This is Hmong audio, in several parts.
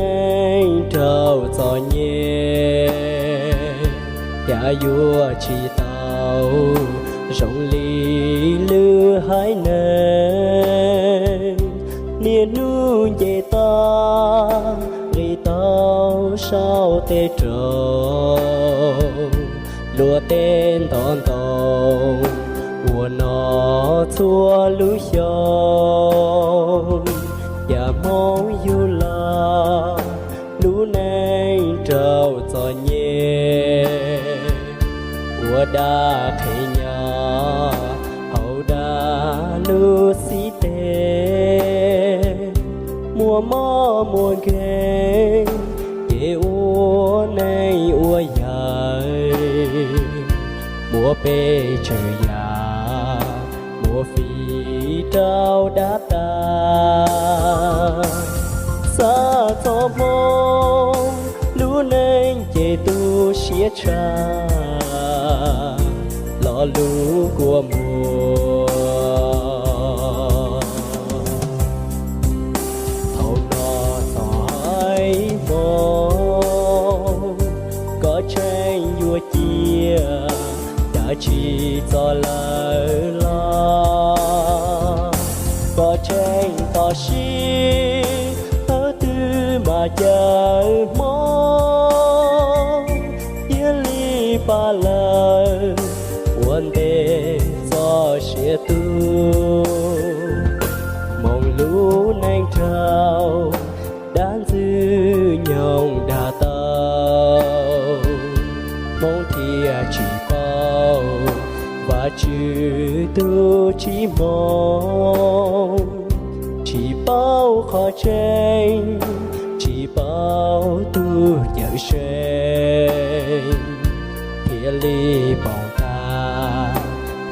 neej raug txom nyem, cas yuav tsis tau zoo li lwm haiv neeg. Niaj hnub nce toj nqis tau saum tej roob, luag tej ntov ntoo uas noj txhua lub xyoo, cas Hmoob yug los lub neej raug txom nyem, ua dab qhia nyab hauv dab lub xib teg, muaj mob muaj nkeeg ces ua neej ua yaig, muab peb tsawg yam muab fij rau dab tag. Xav txog Hmoob lub neej ces tu siab tshaj lo lus kua muag. Thaum no txog haiv Hmoob, koj tseem yuav cia dab tsi txog lawm los? Koj tseem tos sib hawb twg mas caw Hmoob, cia li pab lawv ua ntej txoj sia tu. Hmoob lub neej raug dab ntxwg nyoog dag tau, Hmoob thiaj tsis paub Vajtswv tus tsim Hmoob, tsis paub qhov tseeb, tsis paub tus Cawmseej, thiaj li poob tag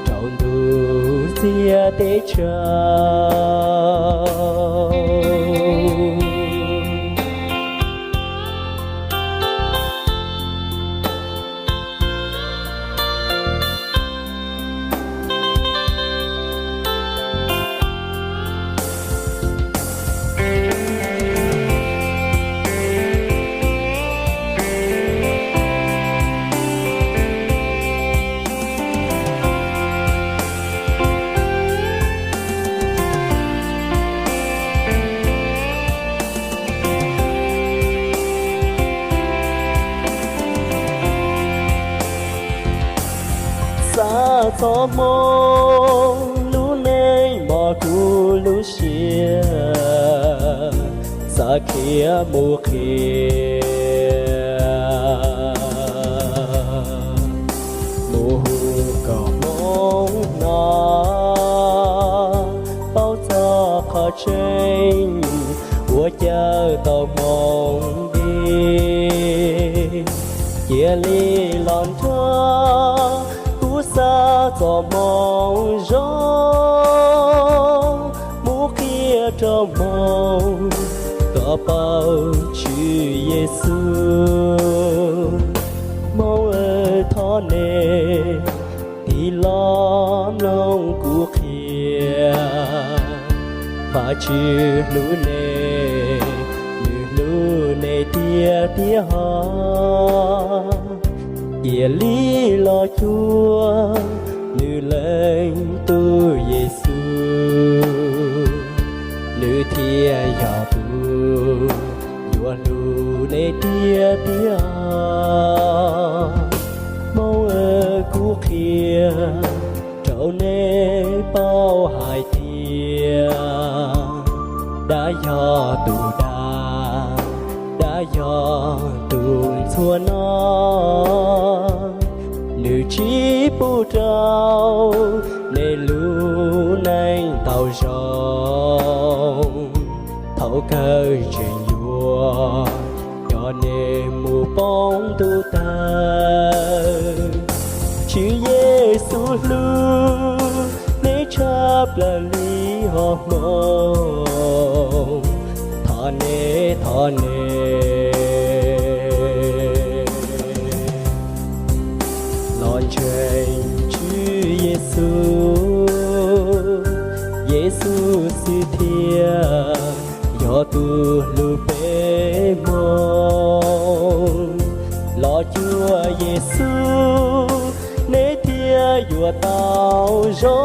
rau ntuj txiag teb chaws. Xav txog Hmoob lub neej mos kuv lub siab, xav khiav mus qhia, mus hu kom Hmoob hnov, paub txog qhov tseeb uas caw tau Hmoob nti. Cia li los nrog kuv xav txog Hmoob zoo, mus qhia rau Hmoob kom paub Tswv Yexus. Hmoob aw, thov nej tig los mloog kuv qhia, Vajtswv hlub nej, nws hlub nej tiag tiag hos. Cia li los cuag nws leej tub Yexus, nws thiaj yog tus yuav hlub nej tiag tiag. Hmoob aw, kuv qhia rau nej paub hais tias dab yog tus dag, dab yog tus ntxhua no, nws tsis pub rau nej lub neej tau zoo. Thaum kawg tseem yuav coj nej mus poob ntuj tawg. Tswv Yexus hlub nej tshaj plaws li hos Hmoob, thov nej, thov nej los ntseeg Tswv Yexus. Yexus xwb thiaj yog Yog tus hlub peb hmoob, los cuag Yexus, neb thiaj yuav tau zoo,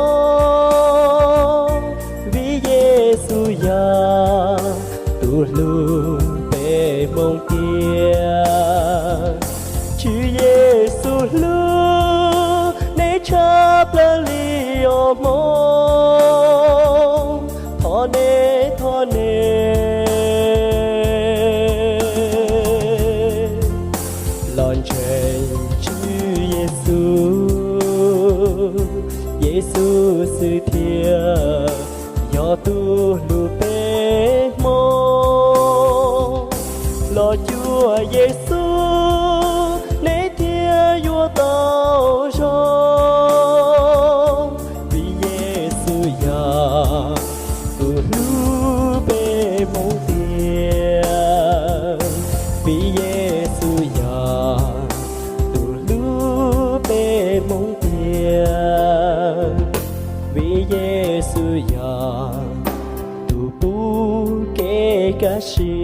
vim Yexus yog tus hlub peb hmoob tiag. Tswv Yexus hlub neb tshaj plaws li os hmoob, thov neb, thov neb los ntseeg Tswv Yexus. Yexus xwb thiaj yog tus hlub peb hmoob, los cuag Yexus, neb thiaj yuav tau zoo, vim Yexus yog tus hlub peb hmoob tiag, vim Yexus yog tus hlub peb hmoob tiag, vim Yexus yog tus pub kev kaj siab.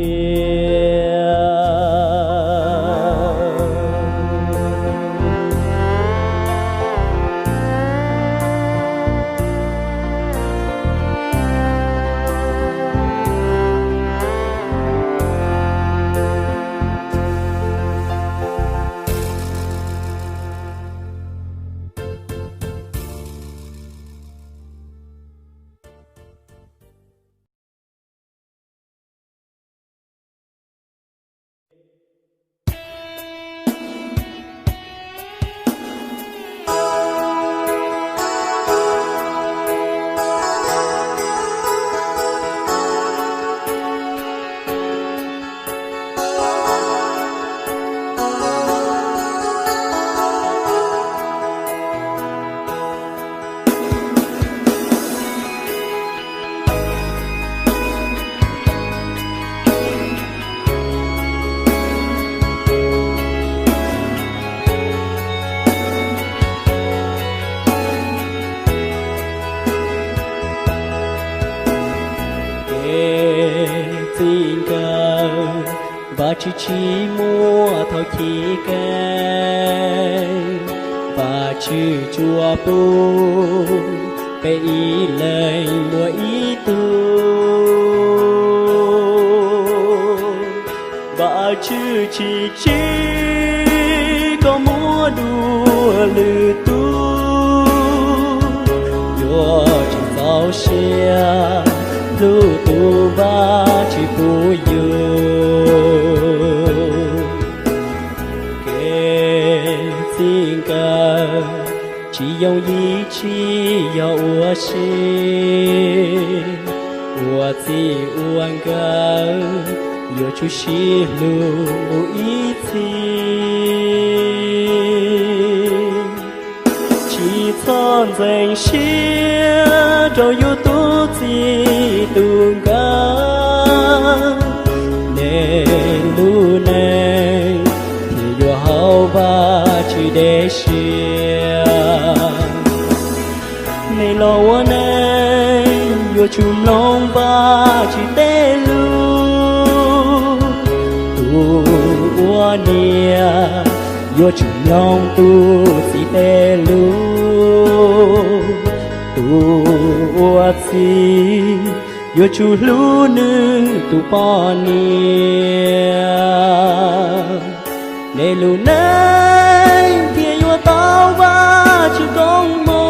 Kev txij nkawm Vajtswb tsis muaj thaum chiv keeb, Vajtswb tsuas pub peb ib leeg muaj ib tug. Vajtswb tsis ntsib koj muaj dua lwm tus, yuav tsis txaus siab hlub tus Vajtswv pub yus. Kev txij nkawm tsis yooj yim, tsis yog ua si, ua txij ua nkawm yuav tsum sib hlub mus ib txhis. Tsis txhob ntxeev siab rau yus tus txij tus nkawm, nej lub neej thiaj yuav haum Vajtswv dej siab. Nej los ua neej yuav tsum mloog Vajtswv tej lus. Tus ua niam yuav tsum mloog tus txiv tej lus. Tus ua txiv yuav tsum hlub nws tus poj niam. Nej lub neej thiaj yuav tau Vajtswv koob hmoov.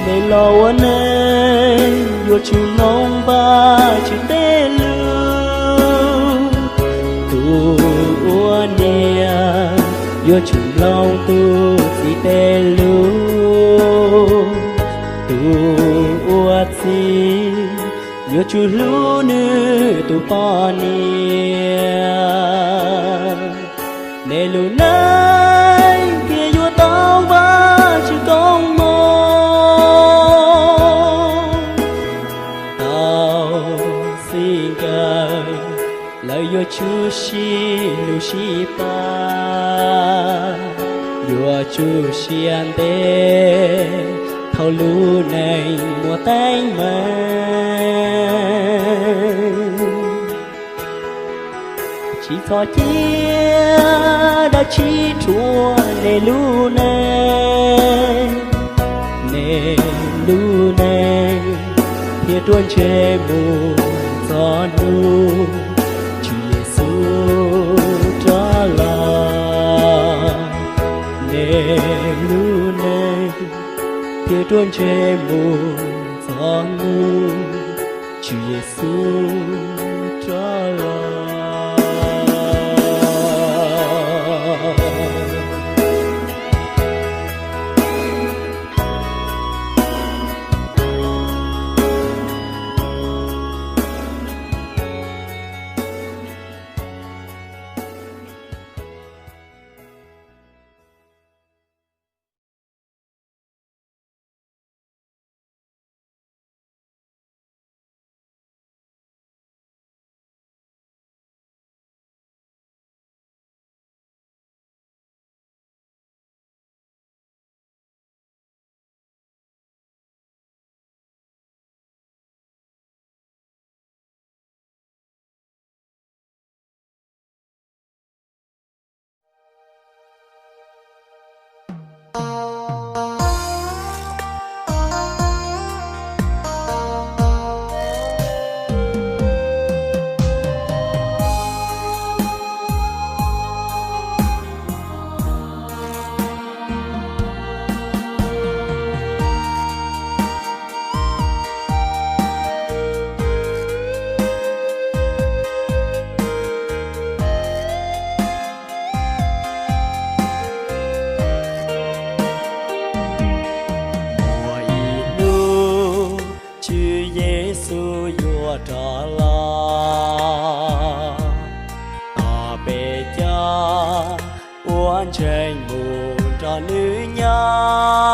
Nej los ua neej yuav tsum mloog Vajtswv tej lus. Tus ua niam Yuav tsum mloog tus txiv tej lus, tus ua txiv yuav tsum hlub nws tus poj niam. Nej lub neej thiaj yuav tau Vajtswv koob hmoov. Tau txij nkawm lawv yuav tsum sib hlub sib pab, yuav tsum siab ntev thaum lub neej muaj teeb meem. Tsis txhob cia dab tsi rhuav nej lub neej, nej lub neej thiaj ruaj ntseg mus txog hnub Tswv Yexus rov los. Nej lub neej thiaj ruaj ntseg mus txog hnub Tswv Yexus rov los. Muaj ib hnub Tswv Yexus yuav rov los, tos peb cov uas ntseeg mus nrog Nws nyob.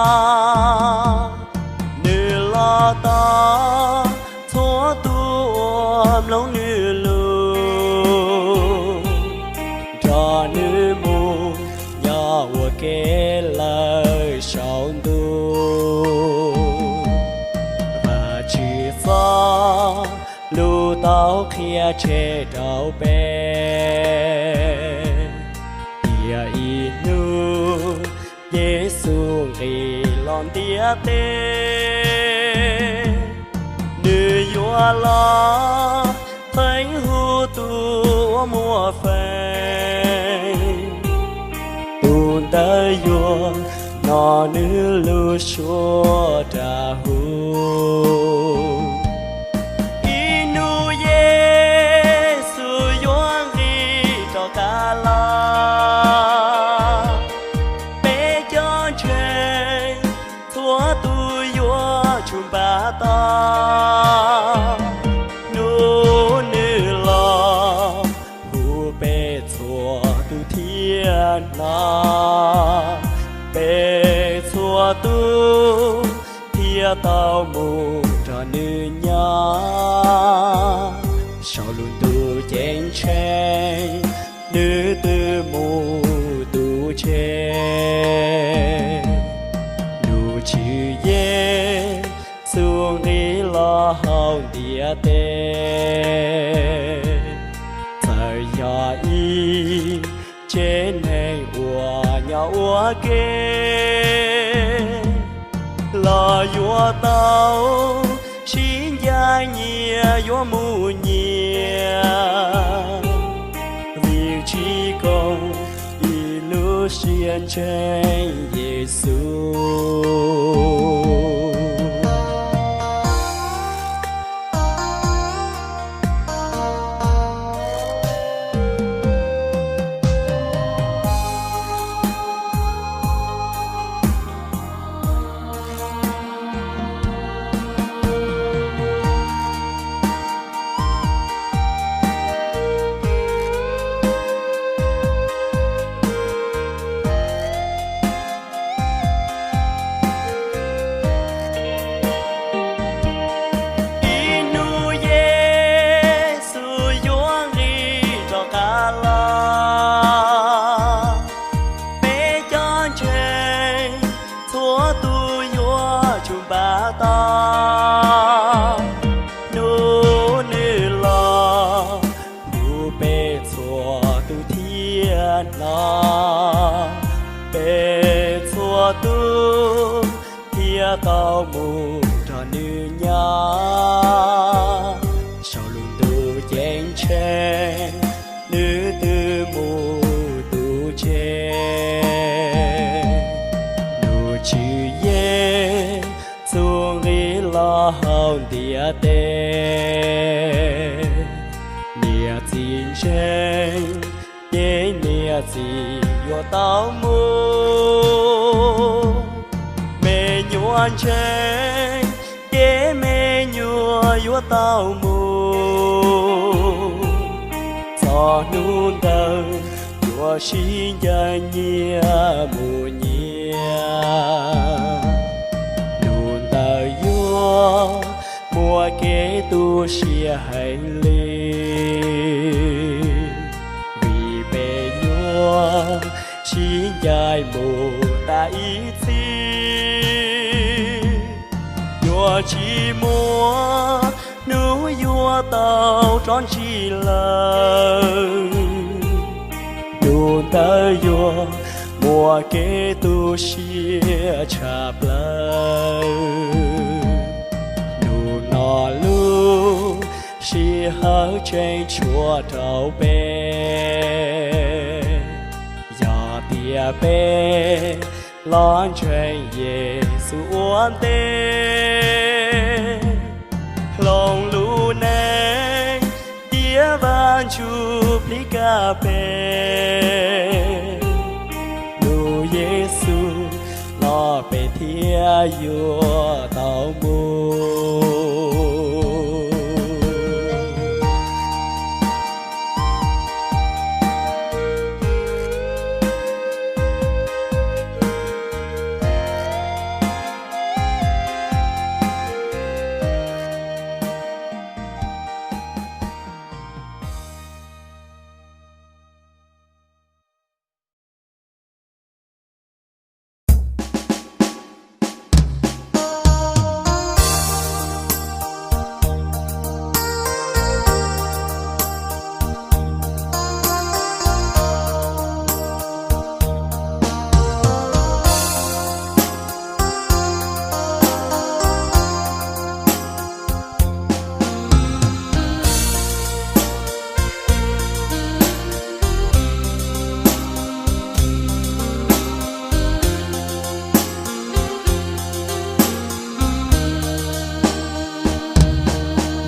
Nws los tos txhua tus uas mloog Nws lus, nrog Nws mus nyob ua ke lawm saum ntuj. Vajtswv txoj lus tau qhia tseg rau peb tias ib hnub Yexus nqis los ntiaj teb, Nws yuav los txeeb hu tus uas muaj feem. Tus ntawd yuav hnov Nws lub suab rau hu. Ib hnub Yexus yuav nqis rov qab los, peb cov ntseeg txhua tus yuav tsum npaj tos. Hnub Nws los hu peb txhua tus thiaj hnov, peb txhua tus thiaj tau mus nrog Nws nyob saum lub ntuj ceeb tsheej. Nws twb mus tus tseg, nws Tswv Yexus nqis los hauv ntiaj teb. Txawm yog ib tsev neeg uas nyob ua ke, los yuav tau sib ncaim nyias yuav mus nyias, vim tsis koom ib lub siab ntseeg Yexus. tag, hnub nws los hu peb txhua tus thiaj hnov, peb txhua tus thiaj tau mus nrog nws nyob. Saum lub ntuj ceeb tsheej, nws twb mus tu tseg. Nws Tswv Yexus nqis los hauv ntiaj teb, niam txiv ntseeg ces niam txiv yuav tau mus, me nyuam ntseeg ces me nyuam yuav tau mus. Txog hnub ntawd yuav sib ncaim nyias mus nyias. Hnub ntawd yuav muaj kev tu siab heev li, vim peb yuav sib ncaim mus tas ib txhis. Yuav tsis muaj hnub yuav tau rov ntsis lawm. Hnub ntawd yuav muaj kev tu siab tshaj plaws. Hnub no lub sij hawm tseem tshuav rau peb, yog tias peb los ntseeg Yexus ua ntej, hloov lub neej tiav Vajntsujplig kaj peb, lub Yexus los peb thiaj yuav tau mus.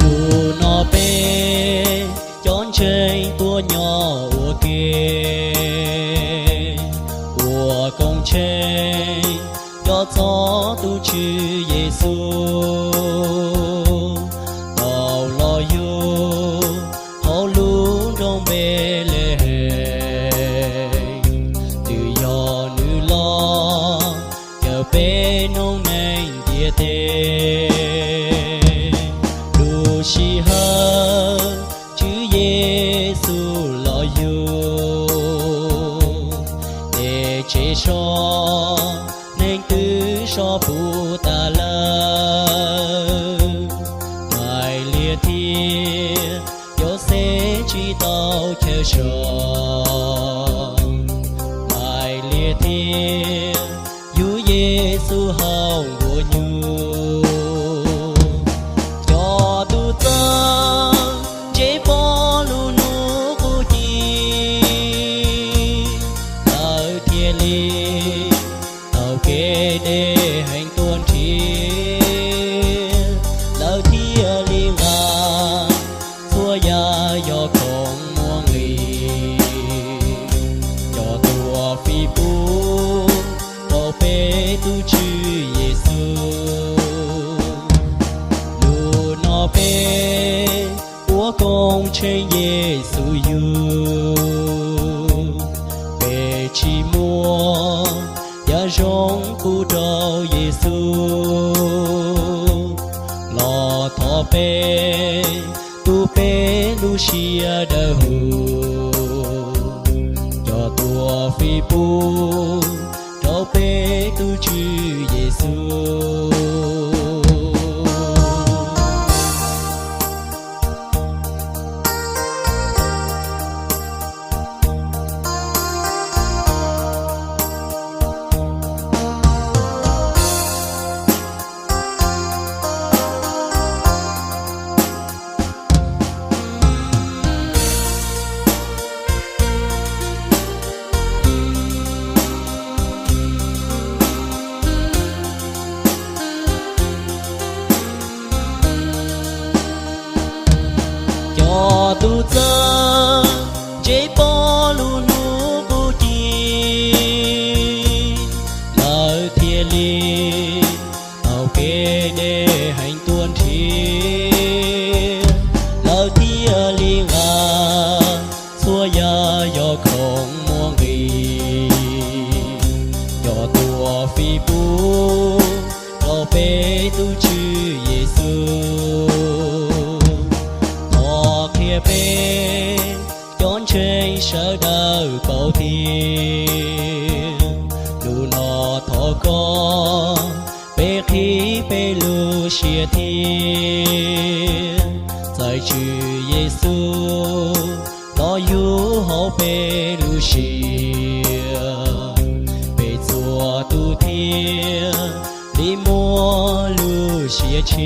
Hnub no peb cov ntseeg tuaj nyob ua ke, ua koob tsheej coj txog tus Tswv Yexus tau los yug hauv lub nroog Npelehees. Twb yog nws los cawm peb noob neej ntiaj teb. Lub sij hawm Tswv Yexus los yug, tej tsev so neeg twb so puv tas lawm. Maivliag thiab Yauxej tsis tau chaw so, Maivliag thiab yug Yexus hauv nkuaj nyuj. Cov tub txawj ntse pom lub hnub qub ci, lawv thiaj li taug kev deb heev tuaj nrhiav, lawv thiaj li nqa txhua yam yog khoom muaj nqis, coj tuaj fij pub rau peb tus Tswv Yexus. Hnub no peb ua koob tsheej Yexus yug, peb tsis muaj yam zoo pub rau Yexus. Los thov peb tu peb lub siab dawb huv, coj tuaj fij pub rau peb tus Tswv Yexus. Tus txawj ntse pom lub hnub qub ci, lawv thiaj li tau kev deb heev tuaj nrhiav, lawv thiaj li nqa txhua yam yog khoom muaj nqis, coj tuaj fij pub rau peb tus Tswv Yexus. Thov qhia peb cov ntseeg sawv daws paub thiab, hnub no thov koj peb qhib peb lub siab thiab txais Tswv Yexus los yug hauv peb lub siab, peb txhua tus thiaj li muaj lub siab tshaj.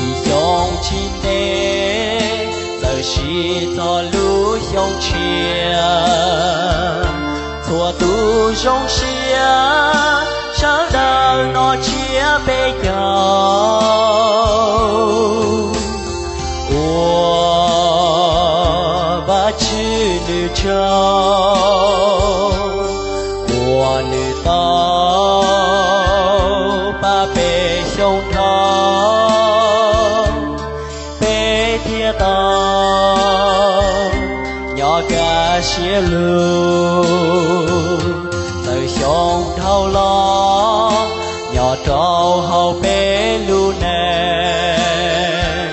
Ib xyoo tsis ntev txawm sis txog lub xyoo tshiab, txhua tus zoo siab sawv daws no tshiab peb caug. Ua Vajtswv nws tsaug uas nws tau pab peb xyoo dhau, peb thiaj tau nyob kaj siab lug. Txawm xyoo dhau los nyob rau hauv peb lub neej,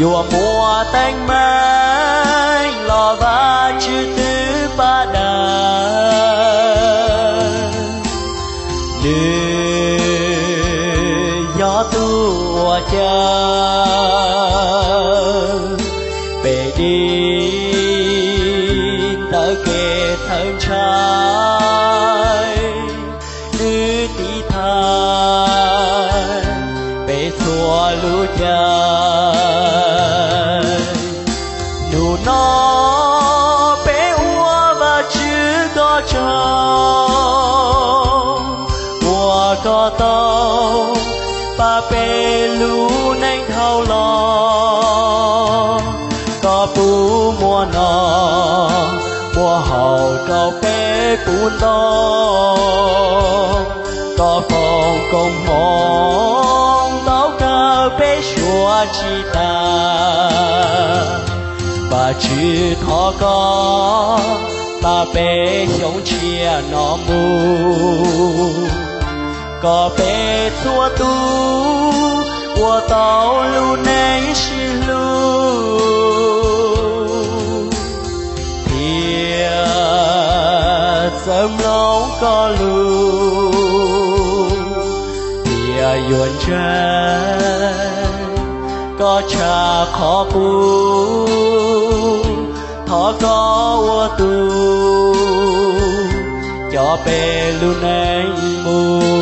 yuav muaj teeb meem los Vajtswv twb pab daws. Nws yog tus uas caw peb dim ntawm kev txhawj ntshai, nws tiv thaiv peb txhua lub caij. Hnub no peb ua Vajtswv koj tsaug uas koj tau pab peb lub neej dhau los. Koj pub muaj noj muaj haus rau peb puv ntau, koj foom koob hmoov ntaus kawg peb suav tsis tas. Vajtswv thov koj pab peb xyoo tshiab no mus, kom peb txhua tus ua tau lub neej sib hlub thiab txawj mloog koj lus, thiaj yuav ntseeg koj tshaj qhov qub. Thov koj ua tus coj peb lub neej mus.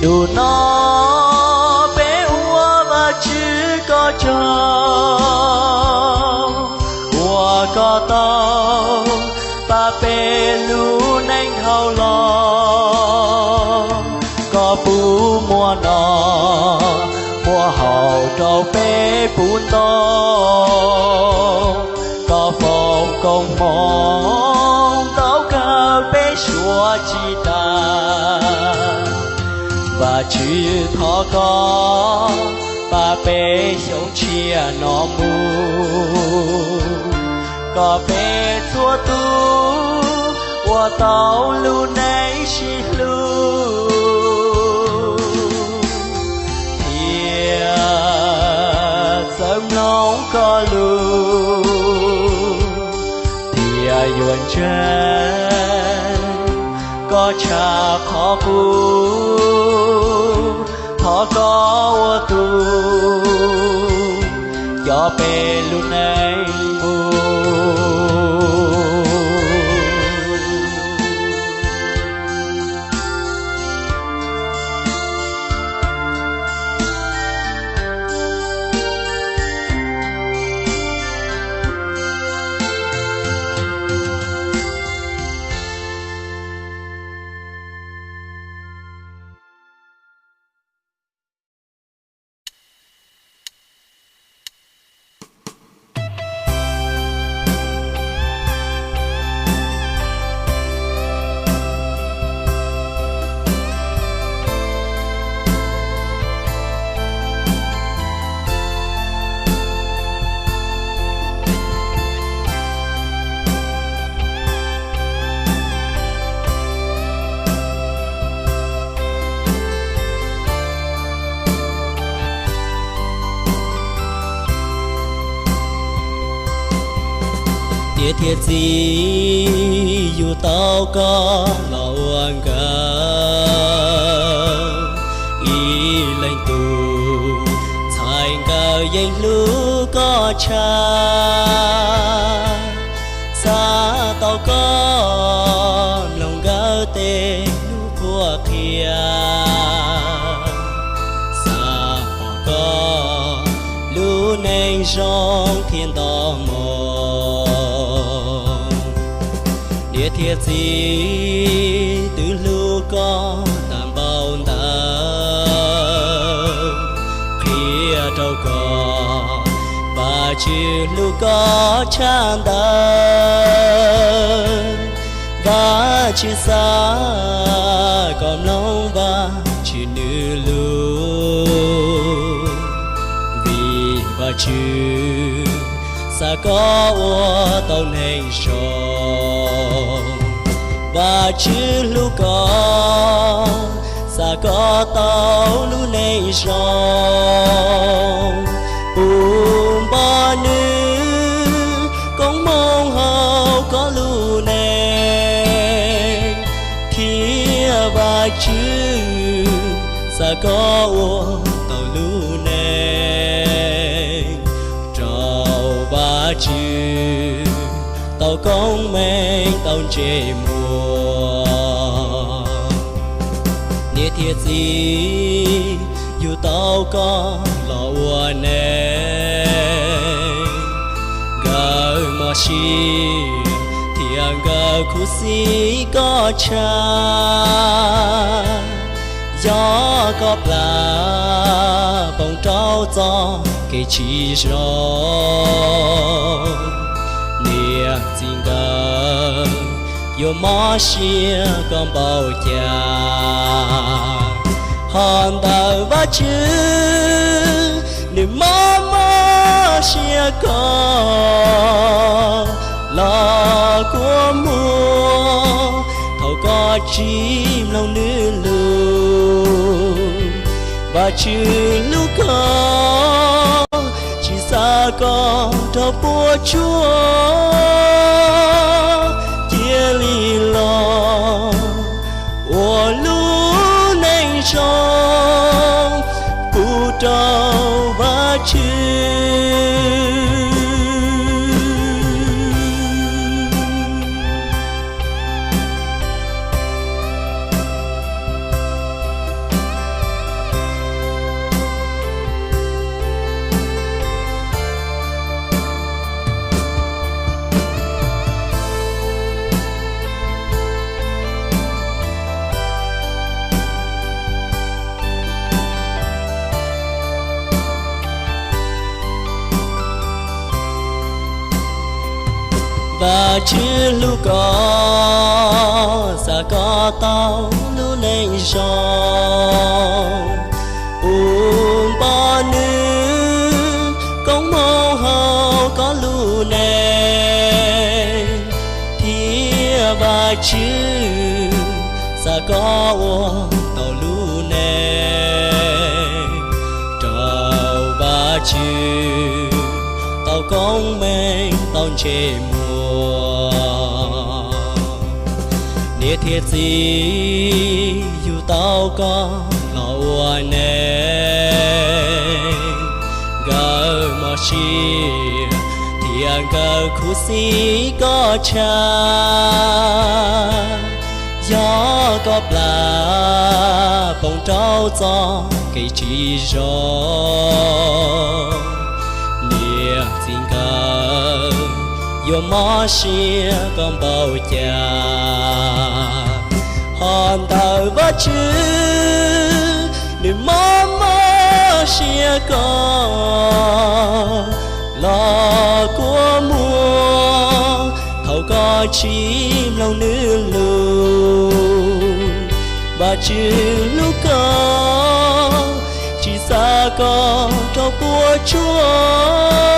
Hnub no peb ua Vajtswv koj tsaug no, muab haum rau peb puv ntoo. Koj foom koob hmoov ntau kawg peb suav tsis tas. Vajtswv thov koj pab peb xyoo tshiab no mus, kom peb txhua tus ua tau lub neej sib hlub, thiaj txawj mloog koj lus, thiaj yuav ntseeg koj tshaj qhov qub. Thov koj ua tus coj peb lub neej mus. Niam thiab txiv, yus tau koj los ua nkawm ib leeg tug, txhais nkawm yeej hlub koj tshaj. Xav tau koj mloog nkawm tej lus qhuab qhia, xav pom koj lub neej zoo thiab nto moo. Niam thiab txiv twb hlub koj tag npaum ntawd, qhia rau koj Vajtswv hlub koj tshaj ntawd. Vajtswv xav koj mloog Vajtswv nws lus, vim Vajtswv xav koj ua tau neeg zoo. Vajtswv hlub koj, xav koj tau lub neej zoo. Puv npo nws koob hmoov hauv koj lub neej, thiab Vajtswv xav koj ua tau lub neej rau Vajtswv tau koob meej tau ntsej muag. Niam thiab txiv, yus tau koj los ua neej, nkawd mob siab thiab nkawd khuv xim koj tshaj. Yog koj plam poob rau txoj kev tsis zoo, niam txiv nkawd yuav mob siab koj npaum cas. Ho ntawm Vajtswv, nws mob mob siab koj los kua muag thaum koj tsis mloog nws lus. Vajtswv hlub koj, tsis xav koj raug puas tsuaj, cia li los ua lub neej zoo pub rau Vajtswv. Vajtswv hlub koj, xa koj tau lub neej zoo, ua npoj nws koob hmoov hauv koj lub neej, thiab Vajtswv xa koj ua tau lub neej rau Vajtswv tau koob meej tau ntsej muag. Niam thiab txiv yug tau koj los ua neej, nkawd mob siab thiab nkawd khuv xim koj tshaj. Yog koj plam poob rau txoj kev tsis zoo, niam txiv nkawd yuav mob siab koj npaum cas. Ho ntawm Vajtswv, nws mob mob siab koj los kua muag thaum koj tsis mloog nws lus. Vajtswv hlub koj, tsis xa koj rau puas tsuaj.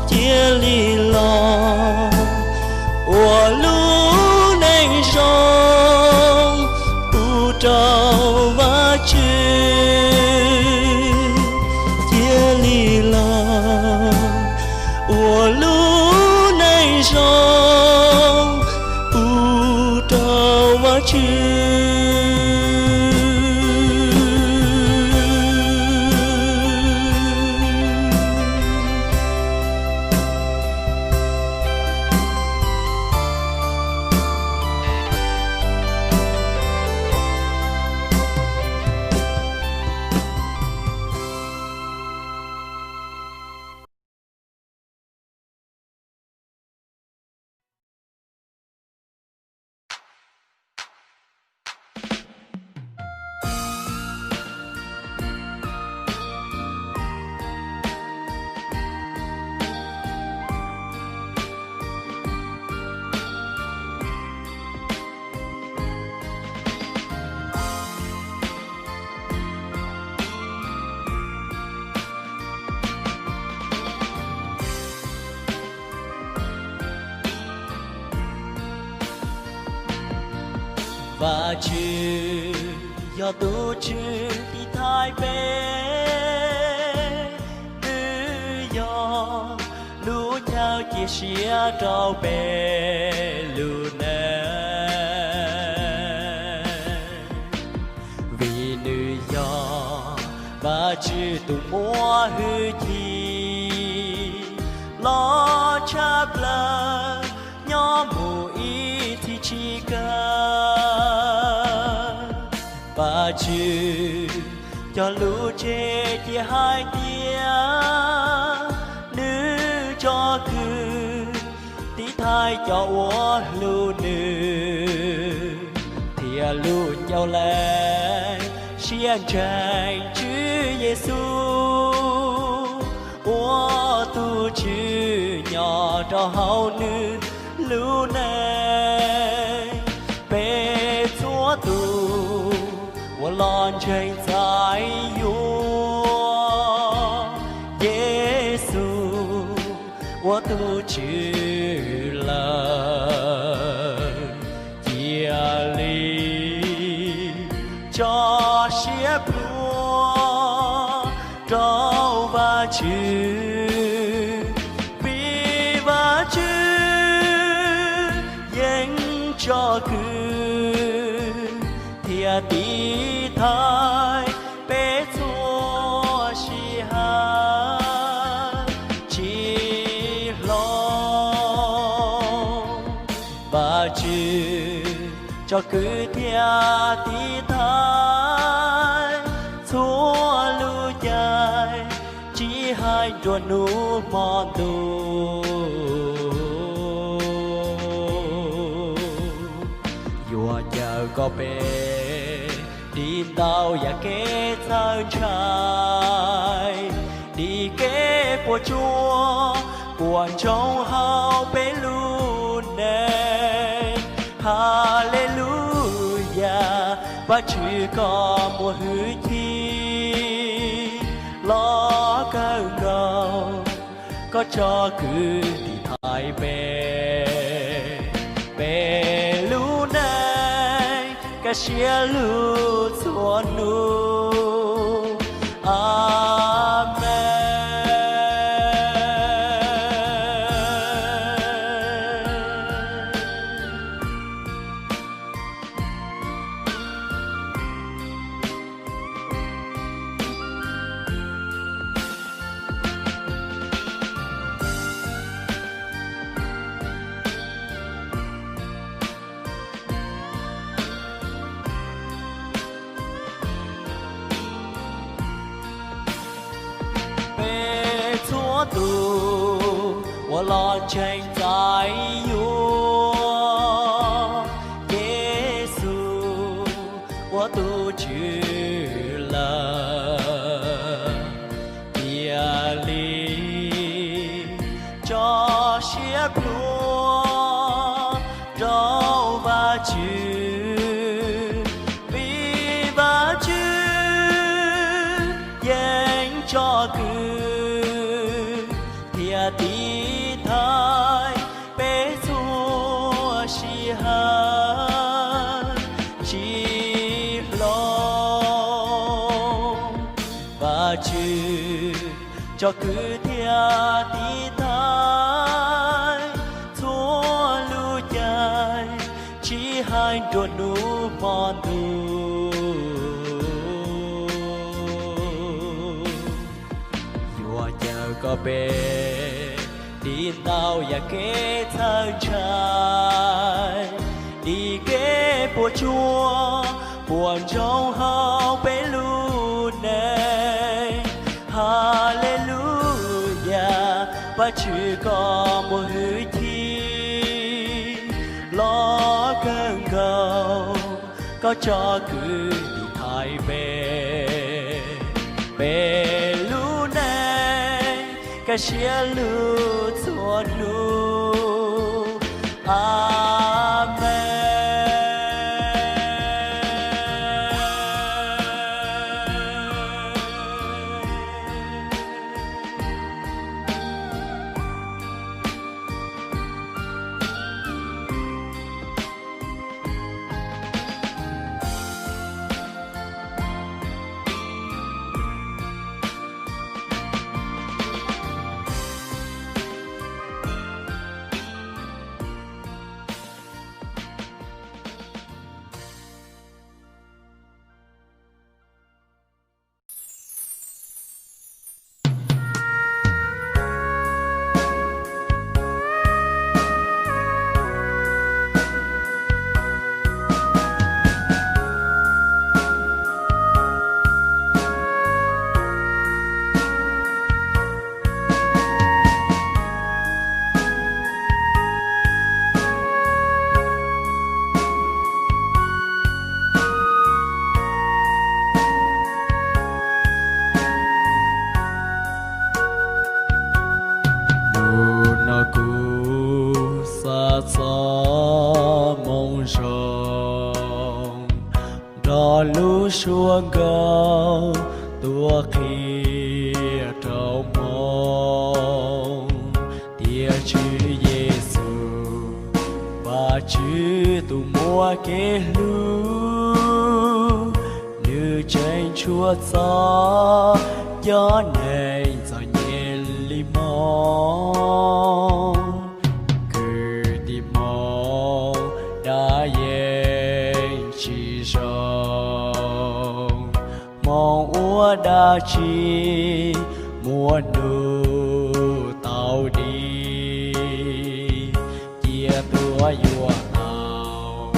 Cia li los ua lub neej zoo pub rau Vajtswv. Cia li los ua lub neej zoo pub rau Vajtswv. Vajtswv yog tus Tswv tiv thaiv peb, nws yog lub chaw cia siab rau peb lub neej. Vim nws yog Vajtswv tus muaj hwj chim loj tshaj plaws nyob mus ib txhis tsis kawg. Vajtswv cog lus tseg cia hais tias nws tsom kwm tiv thaiv cov uas hlub nws, thiab lub ncauj lees siab ntseeg Tswv Yexus ua tus Tswv nyob rau hauv nws lub neej. Peb txhua tus uas los ntseeg txais yuav Yexus ua tus Tswv lawm, cia li tso siab plhuav rau Vajtswv, vim Vajtswv yeej tsom kwm thiab tiv thaiv peb txhua sij hawm tsis hloov. Vajtswv tsom kwm thiab tiv thaiv txhua lub caij, tsis hais nruab hnub hmo ntuj. Yuav cawm kom peb dim ntau yam kev txhawj ntshai, dim kev puas tsuaj Puas ntsoov hauv peb lub neej? Haleluyas, Vajtswv koj muaj hwj chim loj kawg nkaus, koj tso kwv tij thaiv peb, peb lub neej kaj siab lug txhua hnub. Amees. Peb txhua tus uas los ntseeg txais yuav Yexus ua tus Tswv lawm, cia li tso siab plhuav rau Vajtswv, vim Vajtswv yeej tso kwv thiab tiv thaiv peb txhua sij hawm. Tsis hloov, Vajtswv tso kwv thiab tiv thaiv txhua lub caij, tsis hais nruab hnub hmo ntuj. Yuav caw koj peb dim ntau yam kev txhawj ntshai, dim kev puas tsuaj puas ntsoov hauv peb lub neej. Haleluyas, Vajtswv koj muaj hwj chim loj kawg nkaus, koj tso kwv tij thaiv peb, peb lub neej kaj siab lug txhua hnub. Amees. Hnub no kuv xav txog moo zoo nrog lub suab nkauj tuaj qhia rau hmoob, tias Tswv Yexus, Vajtswv tus muaj kev hlub, nws tseem tshuav txog cov neeg txom nyem li hmoob. Kwv tij hmoob dab yeej tsis zoo, hmoob ua dab tsi muaj hnub tau dim, cia tuaj yuav tau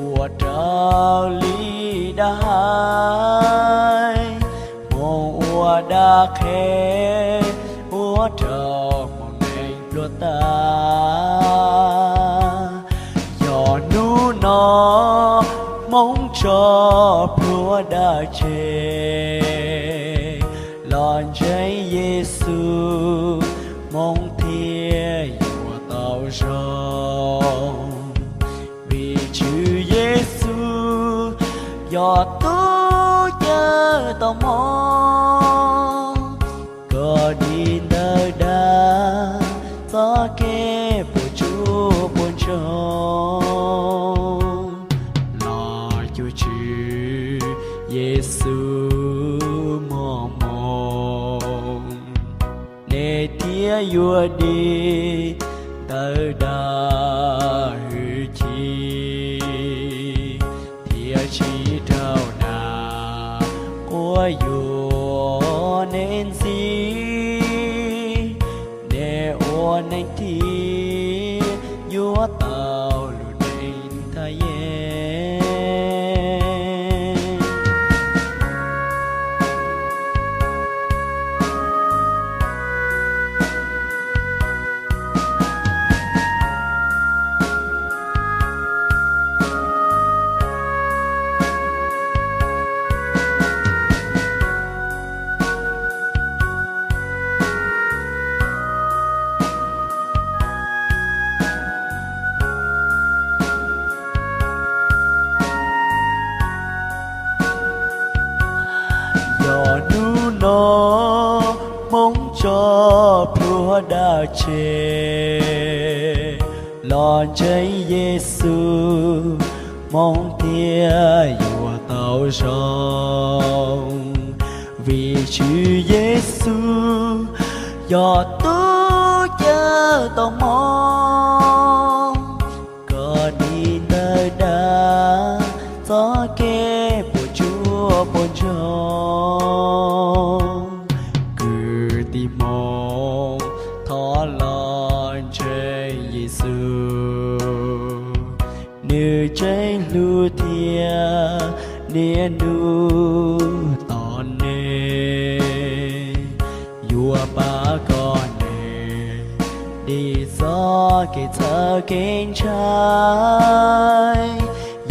ua raws li dab hais, hmoob ua dab qhe ua rau hmoob neej pluag tag. Yog hnub no hmoob tso plhuav dab tseg los ntseeg Yexus, hmoob thiaj hmo, koj dim ntawm dab txoj kev puas tsuaj puas ntsoog. Los cuag Tswv Yexus mos moo, nej thiaj yuav dim ntawm dab hwj chim, thiaj tsis raug dab quab yuam nej ntxiv. Nej ua neeg thiaj yuav tau lub neej thaj yeeb. Yog hnub no Hmoob tso plhuav dab tseg, los ntseeg Yexus Hmoob thiaj yuav tau zoo. Vim Tswv Yexus yog tus cawm tau hmoob, koj dim ntawm dab txoj kev puas tsuaj puas ntsoog. Kwv tij Hmoob, thov los ntseeg Yexus, nws tseem hlub thiab niaj hnub tos nej, yuav pab kom nej dim txoj kev txhawj kev ntshai,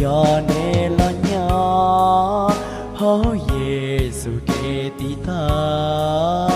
yog nej los nyob hauv Yexus kev tiv thaiv.